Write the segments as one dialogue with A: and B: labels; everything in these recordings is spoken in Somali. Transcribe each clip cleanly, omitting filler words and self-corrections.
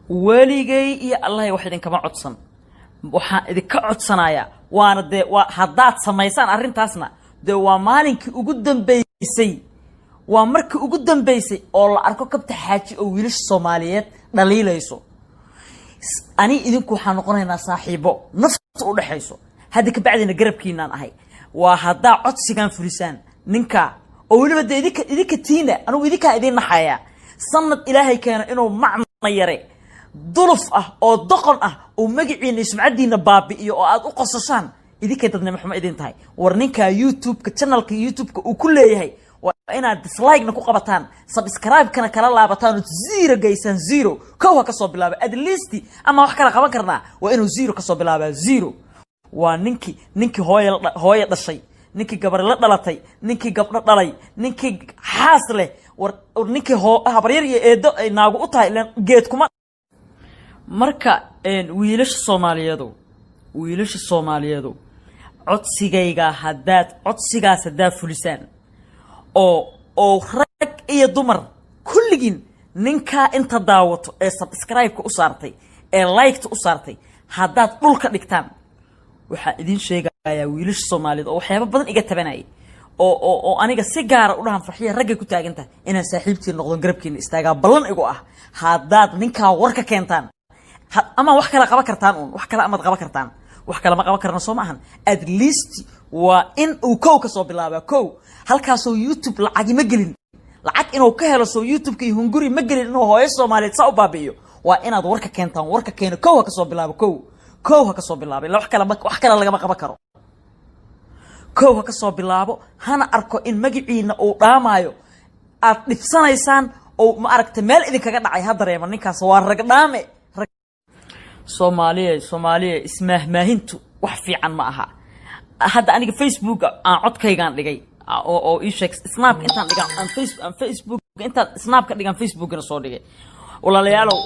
A: Weligay iyo Allahay wax idinkama codsan. Waxaan idinka codsanayaa, waana dee waa haddaad samaysaan arrintaasna, dee waa maalinkii ugu dambeysay, waa markii ugu dambeysay oo la arko Kabta Xaaji oo wiilasha Soomaaliyeed dhaliilayso. Ani idinku waxaan noqonaynaa saaxiibo nafta u dhexayso. Hadda ka bacdina garabkiinaan ahay. Waa haddaa codsigan fulisaan, ninka oo weliba dee idinka tiina, anigu idinkaa idiin naxayaa. Sanad Ilaahay keeno inuu macna yare duluf ah oo doqon ah oo magaciina iyo sumcaddiina baabi'iyo oo aad u qosashaan, idinkay dadnimo xumo idin tahay. War ninka YouTube-ka, channelka YouTube-ka uu ku leeyahay, waa inaad dislike-na ku qabataan, subscribe-kana kala laabataan oo zero geysaan. Zero kow ha ka soo bilaaba at least. Ama wax kala qaban karnaa, waa inuu zero ka soo bilaabaa. Zero waa ninkii hooyo dhashay, ninkii gabar la dhalatay, ninkii gabdho dhalay, ninkii xaas leh, war ninkii habaryar iyo eedo ay naagu u tahay, ilaan geed kuma. Marka wiilasha Soomaaliyeedow, wiilasha Soomaaliyeedow, codsigayga haddaad codsigaas haddaad fulisaan, oo rag iyo dumar kulligiin, ninkaa inta daawato ee subscribe-ka u saartay ee like-ta u saartay, haddaad dhulka dhigtaan, waxaan idiin sheegayaa wiilasha Soomaaliyeed oo waxyaabo badan iga tabanayay oo aniga si gaara u dhahan, "Farxiya raggay ku taagan tahay," inaan saaxiibtiin noqdon, garabkiina istaagaa ballan igu ah. Haddaad ninkaa war ka keentaan, ama wax kale qaban kartaan uun, wax kale amaad qaban kartaan, wax kale ma qaban karna, soo ma ahan? At least waa in uu kow ka soo bilaabaa. Kow halkaasoo YouTube lacagi ma gelin, lacag inuu ka helo soo YouTube-ka iyo hunguri ma gelin inuu hooyo Soomaaliyeed saa u baabi'iyo. Waa inaad warka keentaan. Warka keeno, kow ha ka soo bilaabo. Kow ha ka soo bilaabo. Illa wax kale lagama qaban karo. Kow ha ka soo bilaabo, hana arko in magaciina uu dhaamaayo, aad dhibsanaysaan oo ma aragta meel idinkaga dhacay ha dareema. Ninkaas waa ragdhaame. Soomaaliya, Soomaaliya, ismaahmaahintu wax fiican ma aha. Hadda aniga Facebook aan codkaygaan dhigay oo ii sheeg Snapka intaan dhigan aan Facebook intaan Snapka dhigan Facebookna soo dhigay. Walaalayaalow,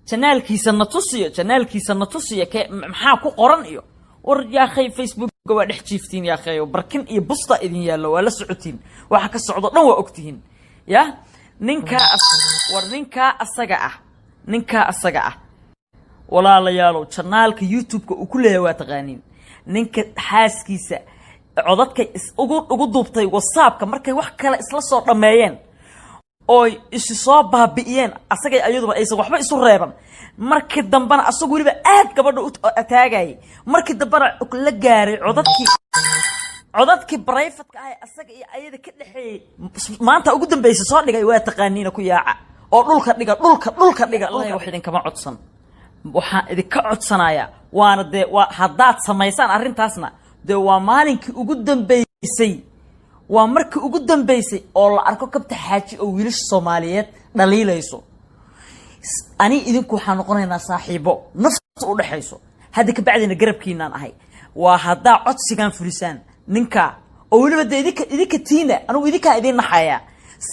A: channelkiisa na tusiyo, channelkiisa na tusiyo, ke maxaa ku qoran? Iyo war yaakhay, Facebooka waa dhex jiiftiin yaakhay, barkin iyo busta idin yaallo, waa la socotiin, waxa ka socdo dhan waa ogtihiin. Ya ninkaa, war ninkaa asaga ah, ninkaa asaga ah, walaalayaalow, channelka YouTube-ka uu ku leeyahay waa taqaaniin. Ninka xaaskiisa codadkay ugu duubtay WhatsAppka, markay wax kale isla soo dhammeeyeen ooy isu soo baabi'iyeen, asagay ayaduba aysan waxba isu reeban, markii dambena asagu weliba aad gabadha u ataagayay, markii dambena la gaaray codadkii private-ka ah ee asaga iyo ayada ka dhexeeyey, maanta ugu dambaysa soo dhigay, waa taqaaniina. Ku yaaca oo dhulka dhiga, dhulka dhiga. Wax idinkama codsan. Waxaan idinka codsanayaa, waana dee waa haddaad samaysaan arrintaasna, dee waa maalinkii ugu dambeysay, waa markii ugu dambeysay oo la arko Kabta Xaaji oo wiilasha Soomaaliyeed dhaliilayso. Ani idinku waxaan noqonaynaa saaxiibo nafta u dhexayso. Hadda ka bacdina garabkiinaan ahay. Waa haddaa codsigan fulisaan, ninka oo weliba dee idinka tiina, anigu idinkaa idiin naxayaa.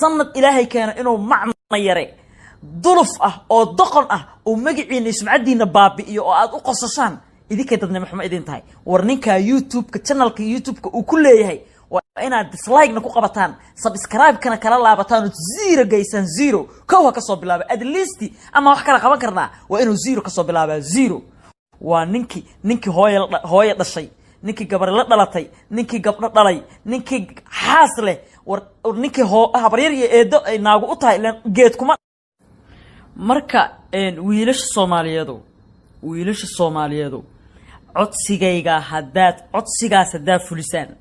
A: Sanad Ilaahay keeno inuu macna yare duluf ah oo doqon ah oo magaciina iyo sumcaddiina baabi'iyo oo aad u qosashaan, idinkay dadnimo xumo idin tahay. War ninka YouTube-ka, channelka YouTube-ka uu ku leeyahay, waa inaad dislike-na ku qabataan, subscribe-kana kala laabataan oo zero geysaan. Zero kow ha ka soo bilaaba at least. Ama wax kala qaban karnaa, waa inuu zero ka soo bilaabaa. Zero waa ninkii hooyo dhashay, ninkii gabar la dhalatay, ninkii gabdho dhalay, ninkii xaas leh, war ninkii habaryar iyo eedo ay naagu u tahay, ilaan geed kuma. Marka wiilasha Soomaaliyeedow, wiilasha Soomaaliyeedow, codsigayga haddaad codsigaas haddaad fulisaan,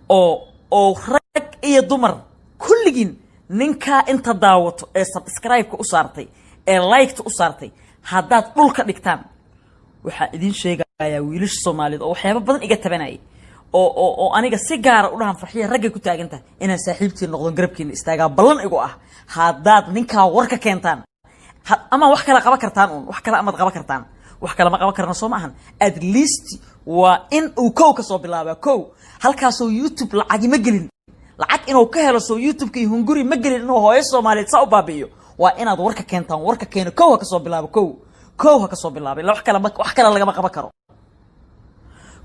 A: oo rag iyo dumar kulligiin, ninkaa inta daawato ee subscribe-ka u saartay ee like-ta u saartay, haddaad dhulka dhigtaan, waxaan idiin sheegayaa wiilasha Soomaaliyeed oo waxyaabo badan iga tabanayay oo aniga si gaara u dhahan, "Farxiya raggay ku taagan tahay," inaan saaxiibtiin noqdon, garabkiina istaagaa ballan igu ah. Haddaad ninkaa war ka keentaan, ama wax kale qaban kartaan uun, wax kale amaad qaban kartaan, wax kale ma qaban karna, soo ma ahan? At least waa in uu kow ka soo bilaabaa. Kow halkaasoo YouTube lacagi ma gelin, lacag inuu ka helo soo YouTube-ka iyo hunguri ma gelin inuu hooyo Soomaaliyeed saa u baabi'iyo. Waa inaad warka keentaan. Warka keeno, kow ha ka soo bilaabo. Kow ha ka soo bilaabo. Illa wax kale lagama qaban karo.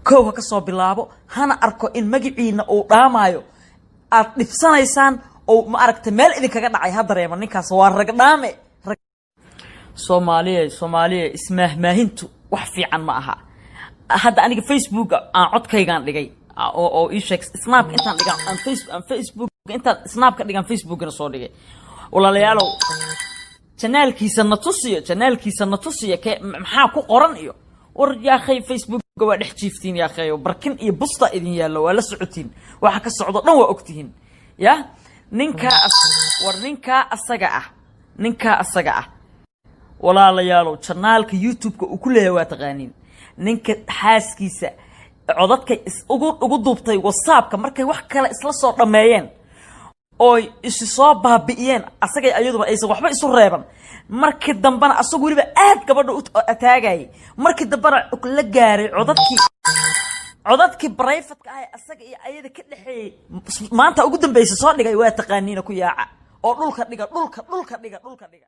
A: Kow ha ka soo bilaabo, hana arko in magaciina uu dhaamaayo, aad dhibsanaysaan oo ma aragta meel idinkaga dhacay ha dareema. Ninkaas waa ragdhaame. Soomaaliya, Soomaaliya, ismaahmaahintu wax fiican ma aha. Hadda aniga Facebook aan codkaygaan dhigay oo ii sheeg, Snapka intaan dhigan aan Facebook intaan Snapka dhigan Facebookna soo dhigay. Walaalayaalow, channelkiisa na tusiyo, channelkiisa na tusiyo, ke maxaa ku qoran? Iyo war yaakhay, Facebooka waa dhex jiiftiin yaakhay, barkin iyo busta idin yaallo, waa la socotiin, waxa ka socdo dhan waa ogtihiin. Ya ninkaa, war ninkaa asaga ah, ninkaa asaga ah, walaalayaalow, channelka YouTube-ka uu ku leeyahay waa taqaaniin. Ninka xaaskiisa codadkay ugu duubtay WhatsAppka markay wax kale isla soo dhammeeyeen ooy isu soo baabi'iyeen, asagay ayaduba aysan waxba isu reeban, markii dambena asagu weliba aad gabadha u ataagayay, markii dambena la gaaray codadkii private-ka ah ee asaga iyo ayada ka dhexeeyey, maanta ugu dambeysa soo dhigay, waa taqaaniina. Ku yaaca oo dhulka dhiga, dhulka, dhulka dhiga, dhulka dhiga.